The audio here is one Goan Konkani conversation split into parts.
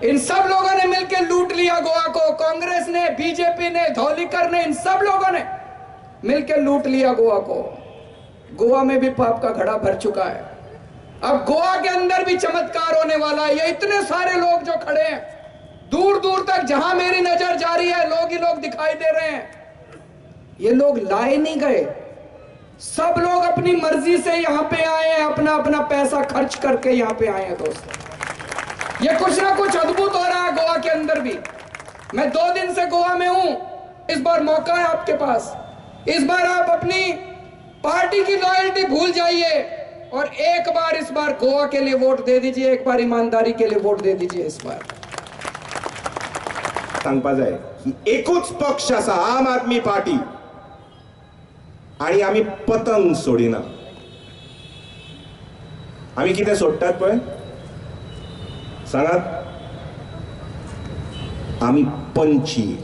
इन सब लोगों ने मिलकर लूट लिया गोवा को। कांग्रेस ने, बीजेपी ने, धौलीकर ने, इन सब लोगों ने मिलकर लूट लिया गोवा को। गोवा में भी पाप का घड़ा भर चुका है। अब गोवा के अंदर भी चमत्कार होने वाला है। ये इतने सारे लोग जो खड़े हैं, दूर दूर तक जहां मेरी नजर जा रही है लोग ही लोग दिखाई दे रहे हैं। ये लोग लाए नहीं गए, सब लोग अपनी मर्जी से यहां पे आए हैं, अपना अपना पैसा खर्च करके यहां पे आए हैं। दोस्तों, ये कुछ ना कुछ अद्भुत हो रहा है गोवा के अंदर भी। मैं 2 दिन से गोवा में हूं। इस बार मौका है आपके पास। इस बार आप अपनी पार्टी की लॉयल्टी भूल जाइए और एक बार इस बार गोवा के लिए वोट दे दीजिए, एक बार ईमानदारी के लिए वोट दे दीजिए। इस बार सांगपा जाय की एकूच पक्ष आसा, आम आदमी पार्टी, आनी आमी पतंग सोडिना। आमी कितें सोडटात पळय, सांगात, आमी पंची।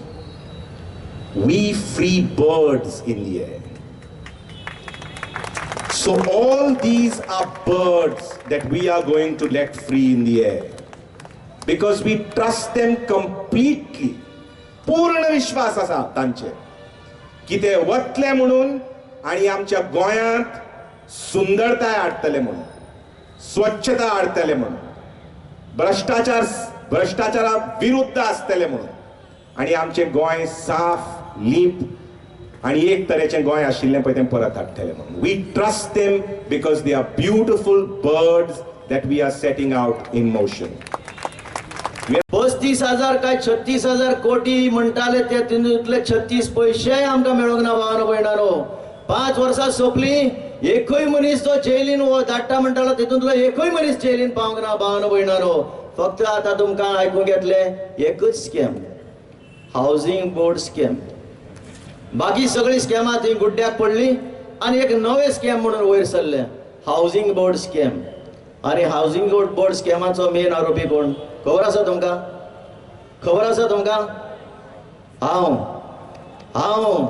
We free birds in the air. So all these are birds that we are going to let free in the air because we trust them completely. पूर्ण विश्वास आसा तांचेर की ते वतले म्हणून आनी आमच्या गोंयांत सुंदरताय हाडटले म्हणून, स्वच्छता हाडटले म्हणून, भ्रष्टाचारा विरुद्ध आसतले म्हणून, आनी आमचें गोंय साफ लीप आनी एक तरेचें गोंय आशिल्लें पळय तें परत हाडटलें म्हणून. We trust them because they are beautiful birds that we are setting out in motion. 35,000 काय 36,000 कोटी म्हणटाले ते तितूंतले 36 पयशेय आमकां मेळोंक ना भावानो भयणानो. 5 वर्सां सोंपली, एकूय मनीस जो जेलीन धाडटा म्हणटालो तितूंतलो एकूय मनीस जेलीन पावंक ना भावानो भयणानो. फक्त आतां तुमकां आयकूंक येतलें एकूच स्कॅम, हावजींग बोर्ड स्कॅम. बाकी सगळीं स्कॅमां थंय गुड्ड्याक पडली आनी एक नवें स्कॅम म्हणून वयर सरलें, हावजींग बोर्ड स्कॅम. आनी हावजींग बोर्ड स्कॅमाचो मेन आरोपी कोण खबर आसा तुमकां? खबर आसा तुमकां? हांव हांव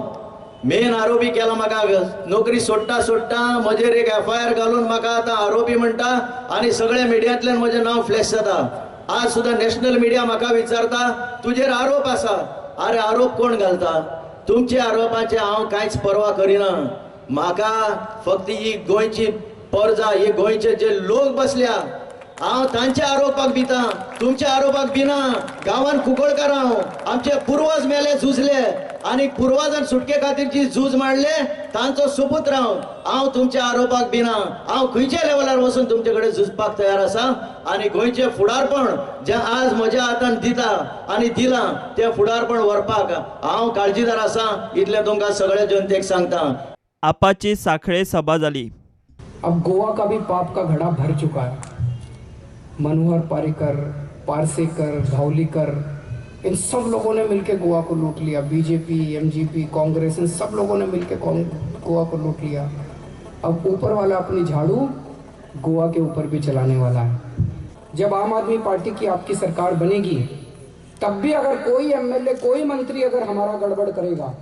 मेन आरोपी केला. म्हाका नोकरी सोडटा सोडटा म्हजेर एक एफआयआर घालून म्हाका आतां आरोपी म्हणटा आनी सगळ्या मिडियांतल्यान म्हजें नांव फ्लॅश जाता. आज सुद्दां नॅशनल मिडिया म्हाका विचारता तुजेर आरोप आसा. आरे आरोप कोण घालता? तुमच्या आरोपाचे हांव कांयच पर्वा करिना. म्हाका फक्त ही गोंयची परजा, ही गोंयचे जे लोक बसल्या, हांव तांच्या आरोपाक भिता, तुमच्या आरोपाक भिना. गांवान कुंकळकार हांव, आमचे पुर्वज मेले झुजले आनी पुर्वजान सुटके खातीर जी झूज मांडले तांचो सुपुत्र हांव. हांव तुमच्या आरोपाक भिना. हांव खंयच्या लेवलार वचून तुमचे कडेन झुजपाक तयार आसा. आनी गोंयचें फुडारपण जें आज म्हज्या हातान दिता आनी दिलां तें फुडारपण व्हरपाक हांव काळजीदार आसा, इतलें तुमकां सगळ्या जनतेक सांगता. आपाची साखळे सभा जाली. अब गोवा का भी पाप का घड़ा भर चुका है. मनोहर पारिकर, पारसेकर, धावलीकर, इन सब लोगों ने मिलकर गोवा को लूट लिया। बीजेपी, एमजीपी, कांग्रेस, इन सब लोगों ने मिलकर गोवा को लूट लिया। अब ऊपर वाला अपनी झाड़ू गोवा के ऊपर भी चलाने वाला है। जब आम आदमी पार्टी की आपकी सरकार बनेगी तब भी अगर कोई एमएलए, कोई मंत्री अगर हमारा गड़बड़ करेगा,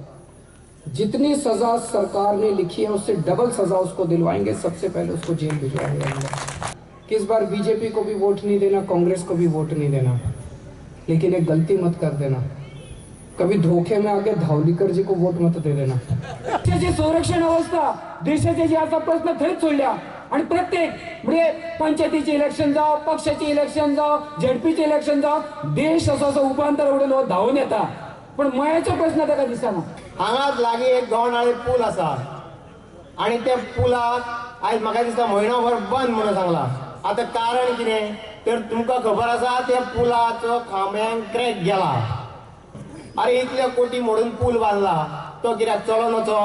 जितनी सजा सरकार ने लिखी है उससे डबल सजा उसको दिलवाएंगे। सबसे पहले उसको जेल भिजवाएंगे। कि इस बार बीजेपी को भी वोट नहीं देना, कांग्रेस को भी वोट नहीं देना, लेकिन एक गलती मत कर देना, कभी धोखे में आके धावलीकर जी को वोट मत दे देना। देशाची संरक्षण अवस्था, देशाचे जे आता प्रश्न थंयच सोडल्या आणि प्रत्येक म्हणजे पंचायतीचे इलेक्शन जावं, पक्षाचे इलेक्शन जावं, झेडपीचे इलेक्शन जावं, देश असो असो उपांतर उडून हो धांवून येता, पण मयाचो प्रश्न ताका दिसना। हांगाच लागीं एक गवणाळे पूल आसा आनी त्या पुलाक आयज म्हाका दिसता म्हयनोभर बंद म्हणून सांगला। आतां कारण कितें तर तुमकां खबर आसा त्या पुलाचो खांब्यांक क्रॅक गेला। अरे इतले कोटी मोडून पूल बांदला तो कित्याक चलोन वचो?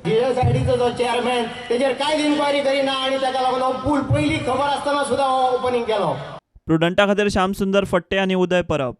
जीएसआयडीचो जो चेअरमॅन तेजेर कांयच इन्क्वायरी करिना आनी ताका लागून हो पूल पयलीं खबर आसतना सुद्दां हो ओपनींग केलो। प्रुडंटा खातीर श्यामसुंदर फट्टे आनी उदय परब।